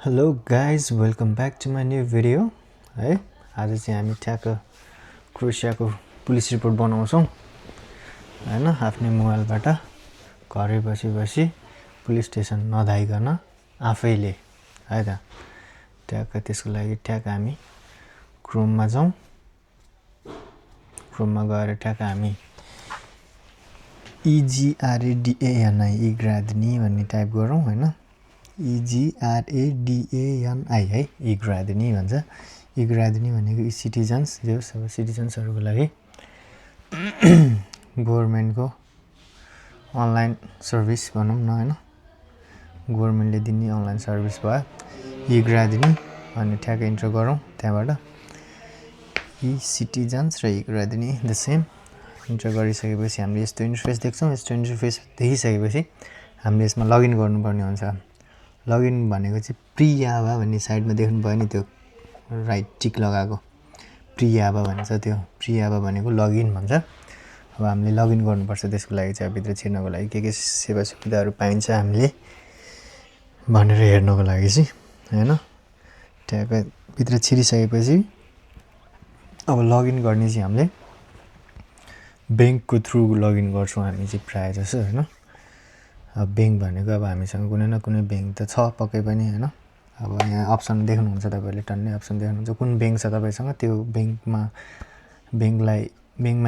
Hello guys welcome back to my new video है। आज चाहिँ हामी ठ्याक्क क्रोएसियाको पुलिस रिपोर्ट बनाउँछौँ हैन। आफ्नै मोबाइलबाट घरै बसी पुलिस स्टेसन नधाइकन आफैले है त। ठ्याक्क त्यसको लागि ठ्याक्क हामी क्रोममा जाउँ। क्रोममा गएर ठ्याक्क हामी EGRADANI इग्रादनी भन्ने टाइप गरौँ हैन। EGRADANI है, इग्रादनी भन्छ। इग्रादनी भनेको सिटिजन्स जो सब सिटिजन्सहरूको लागि गभर्मेन्टको अनलाइन सर्भिस भनौँ न हैन। गभर्मेन्टले दिने अनलाइन सर्भिस भयो इग्रादनी अनि ठ्याक्क इन्टर गरौँ। त्यहाँबाट सिटिजन्स र इग्रादनी द सेम इन्टर गरिसकेपछि हामीले यस्तो इन्टरफेस देख्छौँ। यस्तो इन्टरफेस देखिसकेपछि हामीले यसमा लगइन गर्नुपर्ने हुन्छ। लगइन भनेको चाहिँ प्रियावा भन्ने साइडमा देख्नुभयो नि, त्यो राइट टिक लगाएको प्रियावा भन्छ। त्यो प्रियावा भनेको लगइन भन्छ। अब हामीले लगइन गर्नुपर्छ। त्यसको लागि चाहिँ भित्र छिर्नको लागि के सेवा सुविधाहरू पाइन्छ हामीले भनेर हेर्नको लागि चाहिँ हैन। ट्याक्क भित्र छिरिसकेपछि अब लगइन गर्ने चाहिँ हामीले ब्याङ्कको थ्रु लगइन गर्छौँ हामी चाहिँ प्रायः जसो हैन। अब ब्याङ्क भनेको अब हामीसँग कुनै न कुनै ब्याङ्क त छ पक्कै पनि हैन। अब यहाँ अप्सन देख्नुहुन्छ, तपाईँहरूले टन्नै अप्सन देख्नुहुन्छ। कुन ब्याङ्क छ तपाईँसँग त्यो ब्याङ्कमा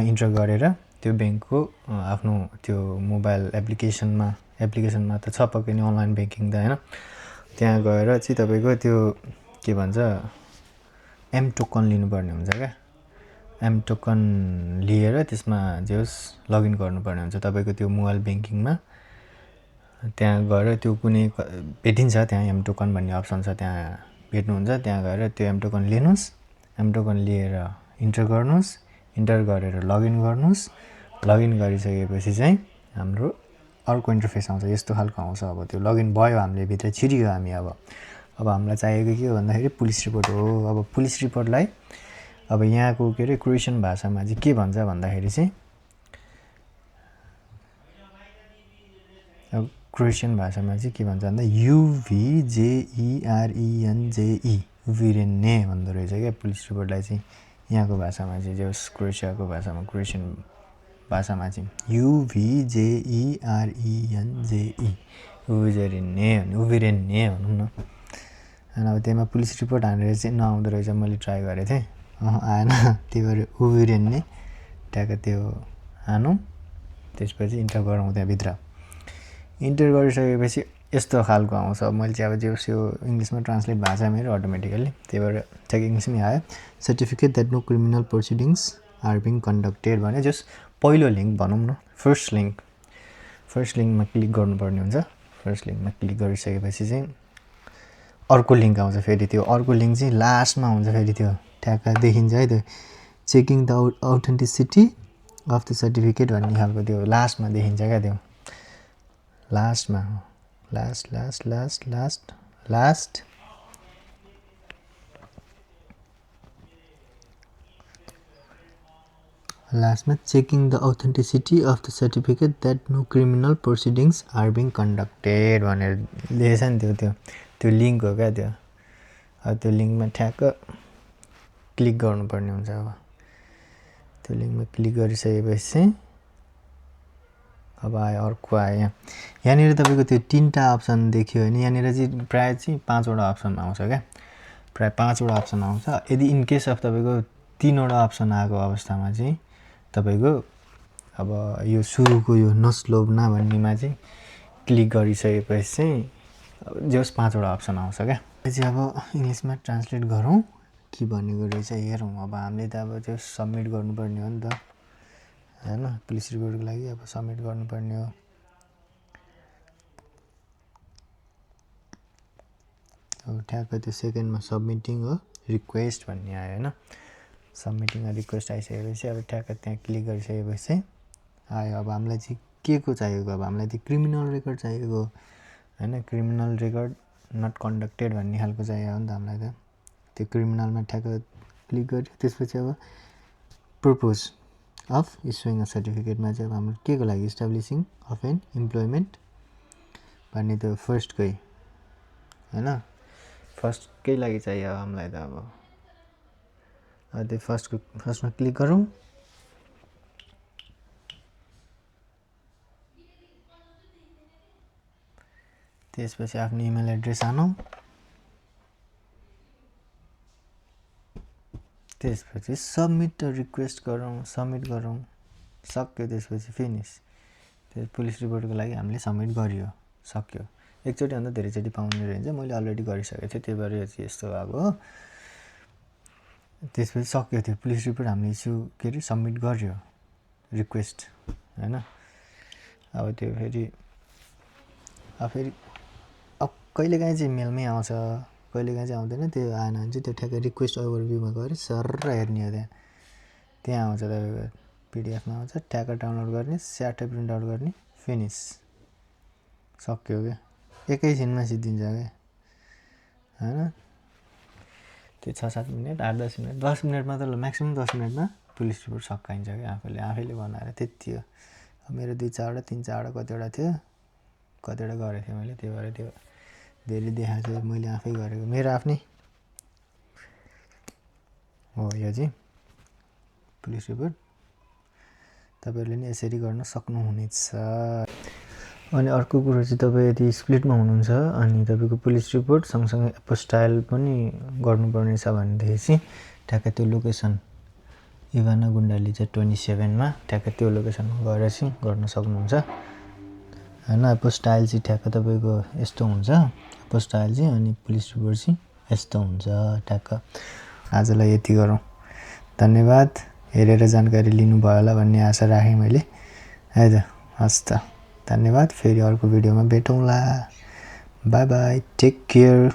इन्टर गरेर त्यो ब्याङ्कको आफ्नो त्यो मोबाइल एप्लिकेसनमा त छ पक्कै नै अनलाइन ब्याङ्किङ त हैन। त्यहाँ गएर चाहिँ तपाईँको त्यो के भन्छ एम टोकन लिनुपर्ने हुन्छ क्या। एम टोकन लिएर त्यसमा जे होस् लगइन गर्नुपर्ने हुन्छ तपाईँको त्यो मोबाइल ब्याङ्किङमा। त्यहाँ गएर त्यो कुनै भेटिन्छ, त्यहाँ एम टोकन भन्ने अप्सन छ, त्यहाँ भेट्नुहुन्छ। त्यहाँ गएर त्यो एम टोकन लिनुहोस्। एम टोकन लिएर इन्टर गर्नुहोस्। इन्टर गरेर लगइन गर्नुहोस्। लगइन गरिसकेपछि चाहिँ हाम्रो अर्को इन्टरफेस आउँछ, यस्तो खालको आउँछ। अब त्यो लगइन भयो, हामीले भित्र छिरियो हामी। अब हामीलाई चाहिएको के हो भन्दाखेरि पुलिस रिपोर्ट हो। अब पुलिस रिपोर्टलाई अब यहाँको के अरे क्रोएसियन भाषामा चाहिँ के भन्छ भन्दाखेरि चाहिँ अब क्रोएसियन भाषामा चाहिँ के भन्छ भन्दा UVJERENJE उभिरेन्ने भन्दो रहेछ क्या पुलिस रिपोर्टलाई चाहिँ। यहाँको भाषामा चाहिँ जो क्रोएसियाको भाषामा क्रोएसियन भाषामा चाहिँ UVJERENJE उभिरेन्ने भनौँ न। अनि अब त्यहीमा पुलिस रिपोर्ट हानेर चाहिँ नआउँदो रहेछ। मैले ट्राई गरेको थिएँ, आएन। त्यही भएर उभिरेन्ने ट्याक्क त्यो हानौँ। त्यसपछि इन्टर गरौँ। त्यहाँभित्र इन्टर गरिसकेपछि यस्तो खालको आउँछ। मैले चाहिँ अब जे यो इङ्ग्लिसमा ट्रान्सलेट भएको छ मेरो अटोमेटिकल्ली, त्यही भएर ठ्याक्क इङ्ग्लिसमै आयो। Certificate that no criminal proceedings are being conducted भने जस पहिलो लिङ्क भनौँ न, फर्स्ट लिङ्कमा क्लिक गर्नुपर्ने हुन्छ। फर्स्ट लिङ्कमा क्लिक गरिसकेपछि चाहिँ अर्को लिङ्क आउँछ। फेरि त्यो अर्को लिङ्क चाहिँ लास्टमा हुन्छ। फेरि त्यो ठ्याक्क देखिन्छ है, त्यो checking the authenticity of the certificate भन्ने खालको त्यो लास्टमा देखिन्छ क्या। त्यो लास्टमा लास्टमा checking the authenticity of the certificate that no criminal proceedings are being conducted भनेर लेखेछ नि। त्यो लिङ्क हो क्या त्यो। अब त्यो लिङ्कमा ठ्याक्क क्लिक गर्नुपर्ने हुन्छ। अब त्यो लिङ्कमा क्लिक गरिसकेपछि चाहिँ अब आयो अर्को आयो। यहाँनिर तपाईँको त्यो 3टा अप्सन देखियो होइन। यहाँनिर चाहिँ प्रायः चाहिँ 5वटा अप्सन आउँछ क्या। प्रायः 5वटा अप्सन आउँछ। यदि इनकेस अफ तपाईँको 3वटा अप्सन आएको अवस्थामा चाहिँ तपाईँको अब यो सुरुको यो नस्लोभना भन्नेमा चाहिँ क्लिक गरिसकेपछि चाहिँ जस 5वटा अप्सन आउँछ क्या। चाहिँ अब इङ्ग्लिसमा ट्रान्सलेट गरौँ के भनेको रहेछ हेरौँ। अब हामीले त अब त्यो सबमिट गर्नुपर्ने हो नि त हैन। पुलिस रिपोर्टको लागि अब सबमिट गर्नुपर्ने हो। अब ठ्याक्क त्यो सेकेन्डमा सबमिटिङ हो रिक्वेस्ट भन्ने आयो होइन। सबमिटिङ रिक्वेस्ट आइसकेपछि अब ठ्याक्क त्यहाँ क्लिक गरिसकेपछि चाहिँ आयो। अब हामीलाई चाहिँ के को चाहिएको, अब हामीलाई त्यो क्रिमिनल रेकर्ड चाहिएको होइन। क्रिमिनल रेकर्ड नट कन्डक्टेड भन्ने खालको चाहियो नि त हामीलाई त। त्यो क्रिमिनलमा ठ्याक्क क्लिक गर्यो। त्यसपछि अब पर्पोज अफ इस्युइङ अ सर्टिफिकेटमा चाहिँ अब हाम्रो के को लागि इस्टाब्लिसिङ अफ एन इम्प्लोइमेन्ट भन्ने त्यो फर्स्टकै होइन। फर्स्टकै लागि चाहियो हामीलाई त अब त्यो फर्स्टमा क्लिक गरौँ। त्यसपछि आफ्नो इमेल एड्रेस हानौँ। त्यसपछि सबमिट रिक्वेस्ट गरौँ, सबमिट गरौँ, सक्यो। त्यसपछि फिनिस। त्यो पुलिस रिपोर्टको लागि हामीले सबमिट गरियो, सक्यो। एकचोटि भन्दा धेरैचोटि पाउने रहन्छ, मैले अलरेडी गरिसकेको थिएँ, त्यही भएर यो चाहिँ यस्तो भएको हो। त्यसपछि सक्यो, त्यो पुलिस रिपोर्ट हामीले इस्यु के अरे सबमिट गर्यो रिक्वेस्ट होइन। अब त्यो फेरि अब कहिलेकाहीँ चाहिँ मेलमै आउँछ, कहिलेकाहीँ चाहिँ आउँदैन। त्यो आएन भने चाहिँ त्यो ठ्याक्कै रिक्वेस्ट ओभरभ्यूमा गएर सरर हेर्ने हो। त्यहाँ आउँछ तपाईँको पिडिएफमा आउँछ, ठ्याक्क डाउनलोड गर्ने, स्याटै प्रिन्ट आउट गर्ने, फिनिस, सक्यो क्या। एकैछिनमा सिद्धिन्छ क्या होइन। त्यो 6-7 मिनट, 8-10 मिनट, 10 मिनटमा त म्याक्सिमम् 10 मिनटमा पुलिस रिपोर्ट सकाइन्छ क्या आफैले बनाएर। त्यति हो। मेरो 2-4वटा 3-4वटा कतिवटा थियो, कतिवटा गरेको थिएँ मैले, त्यही भएर त्यो धेरै देखाएको थियो। मैले आफै गरेको, मेरो आफ्नै हो यो चाहिँ पुलिस रिपोर्ट। तपाईँहरूले नि यसरी गर्न सक्नुहुनेछ। अनि अर्को कुरो चाहिँ तपाईँ यदि स्प्लिटमा हुनुहुन्छ अनि तपाईँको पुलिस रिपोर्ट सँगसँगै एपोस्टाइल पनि गर्नुपर्ने छ भनेदेखि चाहिँ ठ्याक्कै त्यो लोकेसन इभाना गुन्डाली चाहिँ 27मा ठ्याक्कै त्यो लोकेसनमा गएर चाहिँ गर्न सक्नुहुन्छ होइन। एपोस्टाइल चाहिँ ठ्याक्क तपाईँको यस्तो हुन्छ, एपोस्टाइल चाहिँ, अनि पुलिस रिपोर्ट चाहिँ यस्तो हुन्छ ठ्याक्क। आजलाई यति गरौँ, धन्यवाद। हेरेर जानकारी लिनुभयो होला भन्ने आशा राखेँ मैले है त। हस् त, धन्यवाद। फेरि अर्को भिडियोमा भेटौँला। Bye bye, take care.